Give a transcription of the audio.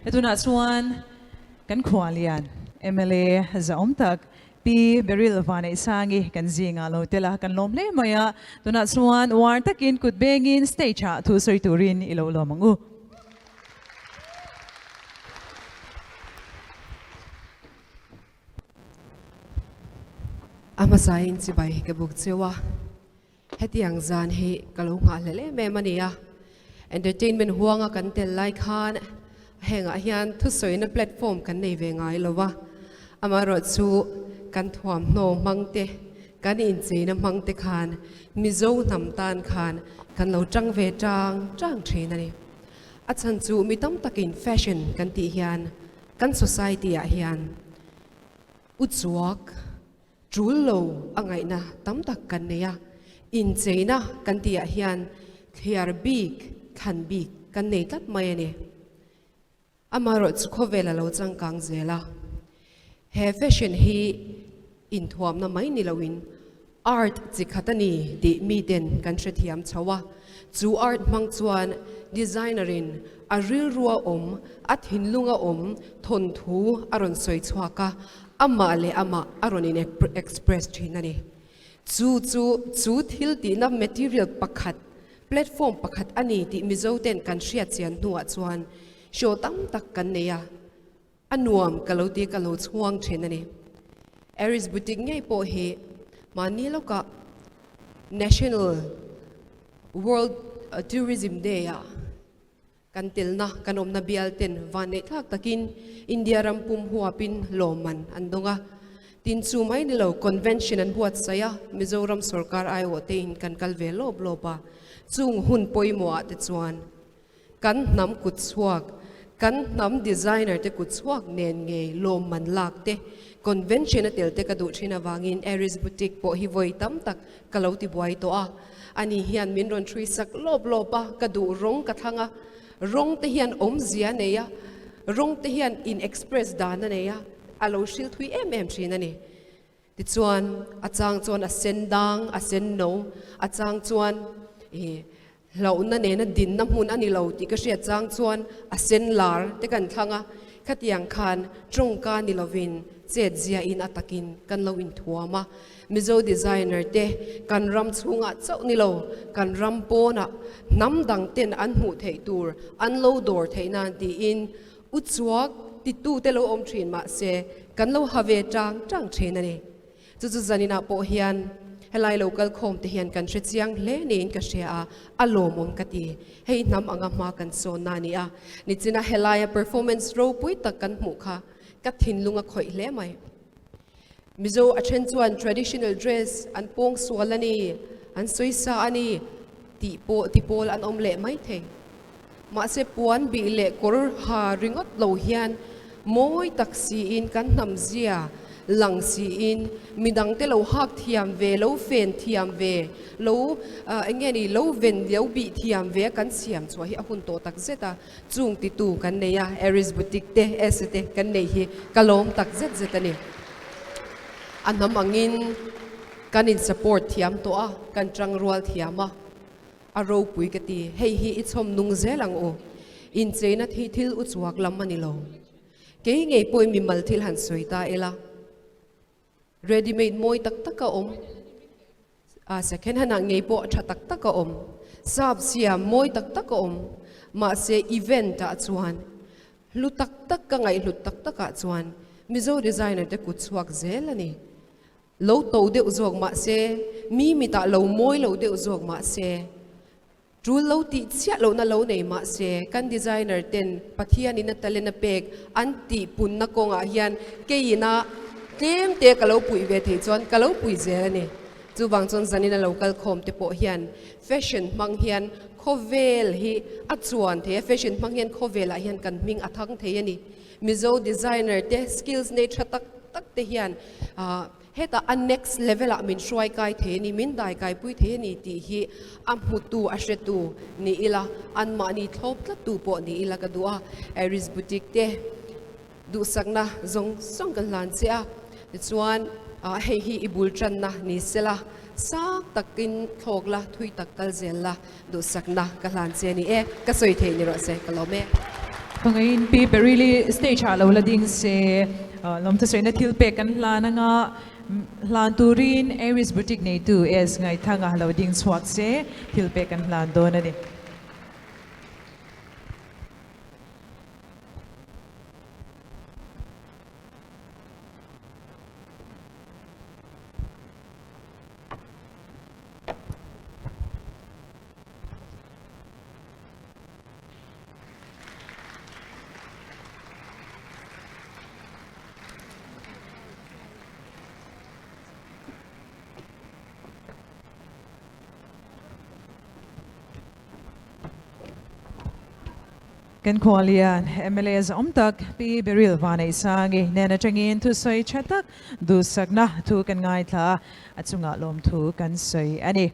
Tunah chuan kan khualian mla zahawm tak Pi Beryl Vaneihsangi kan zingah lo tel a, kan lawm hle mai a. Tunah chuan uar takin kut bengin stage ah thu sawi turin i lo lawm ang u. A hmasain chibai ka buk cheu a, hetiang zan hi ka lo nghahhlelh em em a ni a. Entertainment huanga kan tel lai khan hengah hian thusawina platform kan nei ve ngai lo va, amaherawhchu kan thuamhnaw hmang te, kan incheina hmang te khan Mizo hnam tan khan kan lo tang ve tang tang thin a ni. A chhan chu mi tam takin fashion kan tih hian kan society ah hian uchuak tul lo a ngaihna tam tak kan nei a, incheina kan tih ah hian thliar bik, thlan bik kan nei tlat mai a ni. Amaherawh chu khawvel a lo changkang zel a, he fashion hi inthuamna mai ni loin Art chi khat a ni tih miten kan hrethiam chho a, chu art hmang chuan designer in a rilru a awm, a thinlung a awm thawnthu a rawn sawi chhuak a, amah leh amah a rawn in express thin a ni. Chu chu chu thil tihna material pakhat, platform pakhat a ni tih Mizo ten kan hriat chian hnuah chuan show tam tak kan nei a, A nuam ka lo ti ka lo chhuang thin a ni. Aries Boutique ngei pawh hi mahni lawkah National World Tourism Day ah kan telna kan awmna bial ten vanneih thlak takin India ram pum huapin lawmman an dawng a. Tin chu mai ni lo convention an buatsaih a, Mizoram sorkar aiawh tein kan kal ve lawp lawp a. Chung hun pawimawh ah te chuan Kan hnam kut chhuak, kan hnam designer te kut chhuak nen ngei lawmman lak te, convention a tel te ka duh thin avangin Aries Boutique pawh hi vawi tam tak ka lo ti buai tawh a. Ani hian min rawn hrui sak lawp lawp a, ka duh rawng ka thlang a, rawng te hian awmzia a nei a, rawng te hian in express dan a nei a, a lo hril thui em em thin a ni. Tichuan, a chang chuan a sen dang, a sen no, a chang chuan ih hlauhna nena dinna hmun a ni lo tih ka hriat chang chuan a sen lar te kan thlang a, khatiang khan tawngka ni lovin chet ziain a takin kan lo inthuam a. Mizo designer te kan ram chhungah chauh ni lo, kan ram pawnah hnam dang ten an hmuh theih tur an lo dawr theih nan tiin Uchuak titute lo awm thin mahse kan lo ha ve tang tang thin a ni. Chu chu zaninah pawh hian helai lo kal khawm te hian kan hre chiang hle niin ka hria a, a lawmawm ka ti. Hei hnam anga hma kan sawnna a ni a, nichina helaia performance ropui tak kan hmuh kha ka thinlung a khawih hle mai. Mizo a then chuan traditional dress an pawng sual a ni, an sawisa a ni tih pawh ti pawl an awm leh mai thei. Mahse puan bih leh kawr ha ringawt lo hian mawi tak siin kan hnam zia lang siin midangte lo hak thiam ve, lo fen thiam ve, lo eng nge ni lo ven lo bih thiam ve a kan siam chhuah hi a hun tawh tak zet a, chung titu kan nei a, Aries Boutique te, Ese te kan nei hi ka lawm tak zet zet a ni. A hnam angin kan in support thiam tawh a, kan tangrual thiam a. A ropui ka ti, hei hi i chhawm nung zel ang u. Incheina hi thil u chuak lam a ni lo. Kei ngei pawhin mimal thil han sawi ta ila. Ready made mawi tak tak a awm. A second hand ah ngei pawh tha tak tak a awm. Sap siam mawi tak tak a awm. Mahse event ah chuan hlu tak tak ka ngaihhlut tak tak ah chuan Mizo designer te kut chhuak zel a ni. Lo to deuh zawk mah se, mi mitah lo mawi lo deuh zawk mah se, tul lo tih chiah lohna lo nei mah se, kan designer ten Pathianin a talent a pek an tih punna kawngah hian keiina tlem te ka lo puih ve thei chuan ka lo pui zel a ni. Chuvang chuan zanin a lo kal khawm te pawh hian fashion hmang hian khawvel hi a chuan thei a, fashion hmang hian khawvelah hian kan hming a thang thei a ni. Mizo designer te skills nei tha tak tak te hian hetah a next level ah min hruai kai thei a ni, min dai kai pui thei a ni tih hi a hmutu a hretu ni ila, anmahni thlawp tlat tu pawh ni ila ka duh a. Aries Boutique te duhsakna zawng zawng kan hlan che a, tichuan hei hi i bul tanna ni sela, sang takin thlawk la, thui tak kal zel la duhsakna ka hlan che a ni e, ka sawi thei ni rawh se, ka lawm e. Khawngaihin Pi Berili stage ah lo la ding se lawmthu sawiina thil pek kan hlan anga hlan turin Aries Boutique neitu S Ngaithanga lo ding chhuak se thil pek kan hlan dawn a ni. Kan khualian mla zawm tak Pi Beryl Vaneihsangi nen atangin thusawi tha tak duhsakna thu kan ngaithla a, a chungah lawmthu kan sawi a ni.